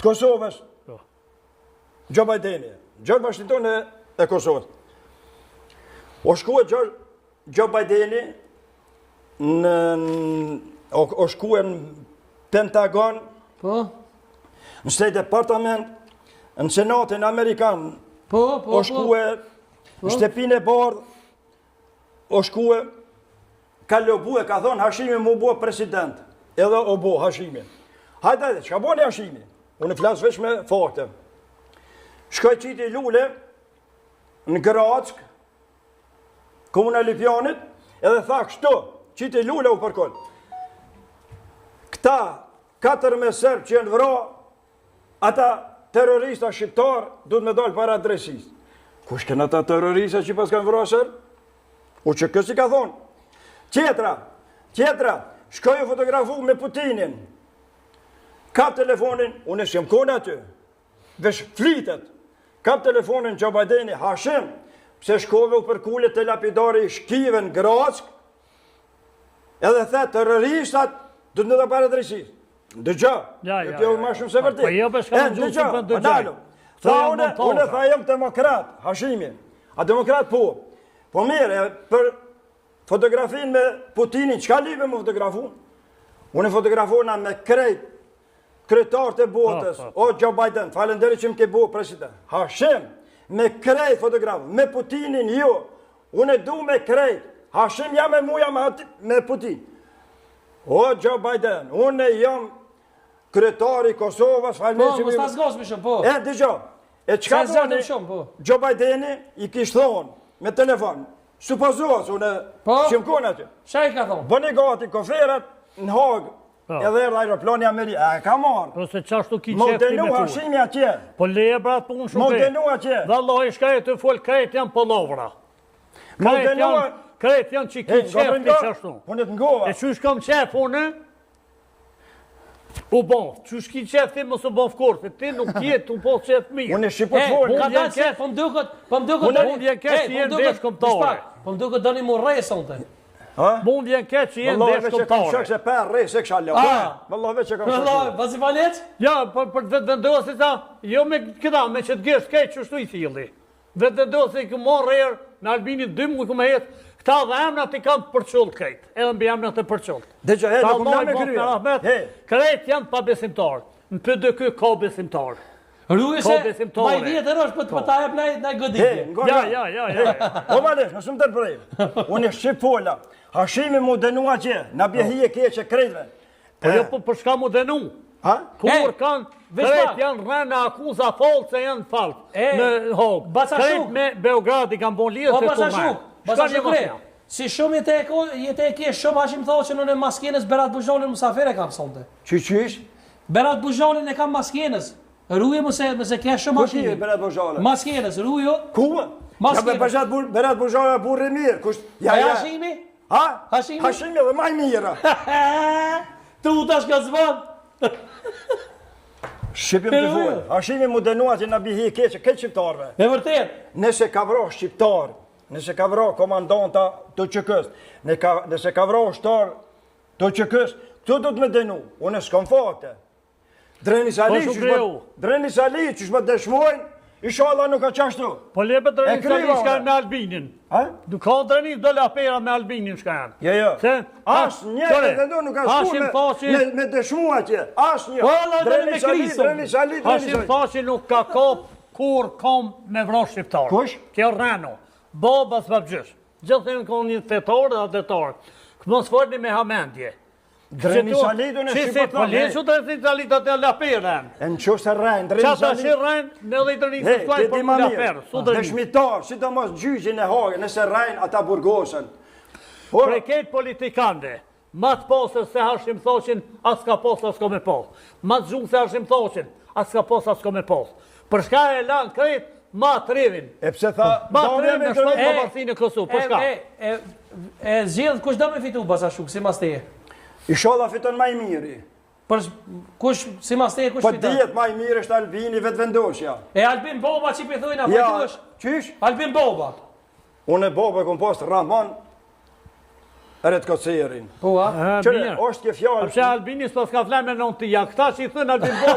Kosovës. Po. Joe Bideni, George Washington e, e Kosovës. O shkue George, Joe Bideni në, o, o shkue në Pentagon, Po, në State Department, në Senatin Amerikan, po, po, o shkue në Shtëpinë e Bardhë, o shkue, ka lobu e ka thonë Hashimi mu bo president, edhe o bo Hashimi. Hajde, hajde, çka boni Hashimi? Unë flas veç me fakte. Shkoj qiti lule në Grack, komuna e Lipjanit, edhe tha kështu, qiti lule u përkol. Këta 14 serbë që janë vra, ata terrorista shqiptar, duhet me dalë para drejtësisë. Kush kënë ata terrorista që pas kanë vra serbë? U që kësi ka thonë. Tjetra, tjetra, shkoj u fotografu me Putinin. Kap telefonin, unë e s'jam kone aty. Veç flitet. Kap telefonin Joe Bideni, Hashim, pse shkove u përkule te lapidari i shkive në Grack, edhe the terroristat, do të në para drejtësisë. Dëgjo, Ja, ja, kjo ja, ma shumë se vërtet. Po jo, po s'ka E, në gjuhë dëgjo, që po dëgjoj. po nalu. Tha janë une, montoza. une tha jam demokrat, Hashimi. A demokrat po. Po mirë, e, për fotografin me Putinin, çka live me fotografu? Unë fotografona me krejt kryetarët e botës, Po, po. o Joe Biden, falenderit që më ke bo president. Hashim, me krejt fotograf, me Putinin jo, unë e du me krejt. Hashim jam me mu, jam me ati- me Putin. O Joe Biden, unë jam kryetari i Kosovës, Po, faleminderit që mos më- ta zgos më shumë, po. E, dëgjo. E çka Se zgjatëm boni? shumë, po. Joe Bideni i kish thonë me telefon. Supozohet se unë Po. që më konë aty. Qa i ka thonë? Bëni gati koferat në Hagë. Po. Edhe erdh aeroplani Amerika. E ka marrë. Po se qashtu ki Më qef ti dënu me tu. Hashimi atje. Po leje bra punë shumë. Më dënu atje. Vallahi shka e të fol krejt janë pollovra. Më Krejt dënu. janë, krejt janë që ki E, qef nga ti qashtu. Unë të ngova. E qysh kam qef unë? U bon, qysh ki qef ti mos u bon fkorë, se ti nuk je tu po qef mirë. Unë e shqipo E, të folë. ka Unë vjen dalë se, keq. po më duket, po më duket Unë doni- vjen keq e, që po më jenë duket- vesh kombëtare. veç pak, Po më duket doni mu rre sonte. Ha? Mu më vjen keq që jenë Vallahi vesh veç e kam shok kombëtare. se per rre se kisha lënë. Ah. Vallahi veç e kam shok. Vallahi, pasi faleq? Ja, për, për të vetëvendosje ta, jo me këta, me që të gjesht keq qështu i thilli. Vetëvendosje ku marrë herë në Albinin dy muaj ku më het, këta dhe emrat i kanë përçoll krejt, edhe mbi emrat e përçoll. Dëgjo, he, Ta nuk më Allahu me i boftë krye. me rahmet, He. krejt janë pa besimtar. Në PDK ka besimtar. Ruaj Ka se besimtare. maj vjetër është po po ta jep naj naj He, goditje. ngo, Ja, nga. ja, ja, ja. ja. O malesh, mos më ndërprej. Unë e shqip fola. Hashimi mu dënu atje, na bje hije keqe krejtve. Po jo, po për shka mu dënu? Ha? Kur E, kanë, veç krejt pak. janë rënë akuza false, janë fals. E, Në Hogë. baca Krejt shuk. me Beograd i kanë bon lidhje Po se baca ku shuk, marrë. baca Shka një shuk mos re. janë? Si shumë jetë e ko, jetë e ke shumë Hashim Thaçin unë maskenës Berat Buzhalin musafir e kam sonte. Qy qysh? Berat Buzhalin e kam maskenës. Ruje mos e mos e ke shumë Kush je Hashimin. Berat Buzhala? Maskenës, ruju. Ku? Mas Ja kene. Berat Bur- Berat Buzhala burri mirë. Kush? Ja, Ja, ja. Hashimi? Ha? Hashimi? Hashimi edhe ma i mira. Tu tash ka zban. Shqipim të fol. Hashimi mu dënu atje na bje hije keqe krejt shqiptarëve. E vërtet. Nëse ka vra shqiptar, nëse ka vra komandanta të UÇK-s, në ka, nëse ka vra ushtar të UÇK-s, këtu do të me dënu. Unë s'kam fakte. Dreni Sali, Po, qysh Shukriu. më, Dreni Sali, qysh më dëshmojnë, inshallah nuk ka qashtu. Po lepe E Dreni kryva, Sali shka unë. me Albinin. Ha? Nuk ka Dreni do lapera me Albinin shka janë. Jo, jo. Se? Asnjë Qore, e vendu nuk ka shku Hashim me, Thaçi, me, me dëshmu atje. Asnjë. Po, Allah, doni Dreni me Sali, krisën. Dreni Sali, Dreni Hashim Sali. Thaçi nuk ka kop kur kom me vra shqiptar. Kush? Kjo rreno. Baba s'babgjysh. Gjithë janë konë një fetor dhe atletar. Mos folni me hamendje. Dreni Sali do në Qisi, shqip po lequ Dreni Sali të të laperën. E në qoftë se rrejnë, Dreni Qa ta Sali... shi rrejnë, në dhe i Dreni He, së ti shkojnë di për ma më mirë. laperë. Su Dreni. Dëshmitar, sidomos gjyqin e Hagës, nëse rrejnë, ata burgosen. Por, Prej ketë politikanëve, ma të pasër se Hashim Thaçin, as ka pas, as ka me pas. Ma të gjumë se Hashim Thaçin, as ka pas, as ka me pas. Për shka e lanë krejt, ma të rivin. e pse tha... Ma të Dame rivin me në shpallë Dreni- pavarësinë e Kosovës. Për shka? E, e, e zgjedh kush do me fitu baca shuk, si mas teje. Inshallah fiton ma i miri. Për kush si mas teje kush Po fiton? dihet ma i mirë është Albini vetëvendosja. E Albin Boba që i thojnë apo Ja, ja, është? qysh? Albin Boba. Unë e baba e kom pas Rahman Retkocerin. Po a? Ha, Qëre, mirë. është kjo fjalë. A pse Albini s'pas ka flan me non të ja, këta që i thënë Albin Boba.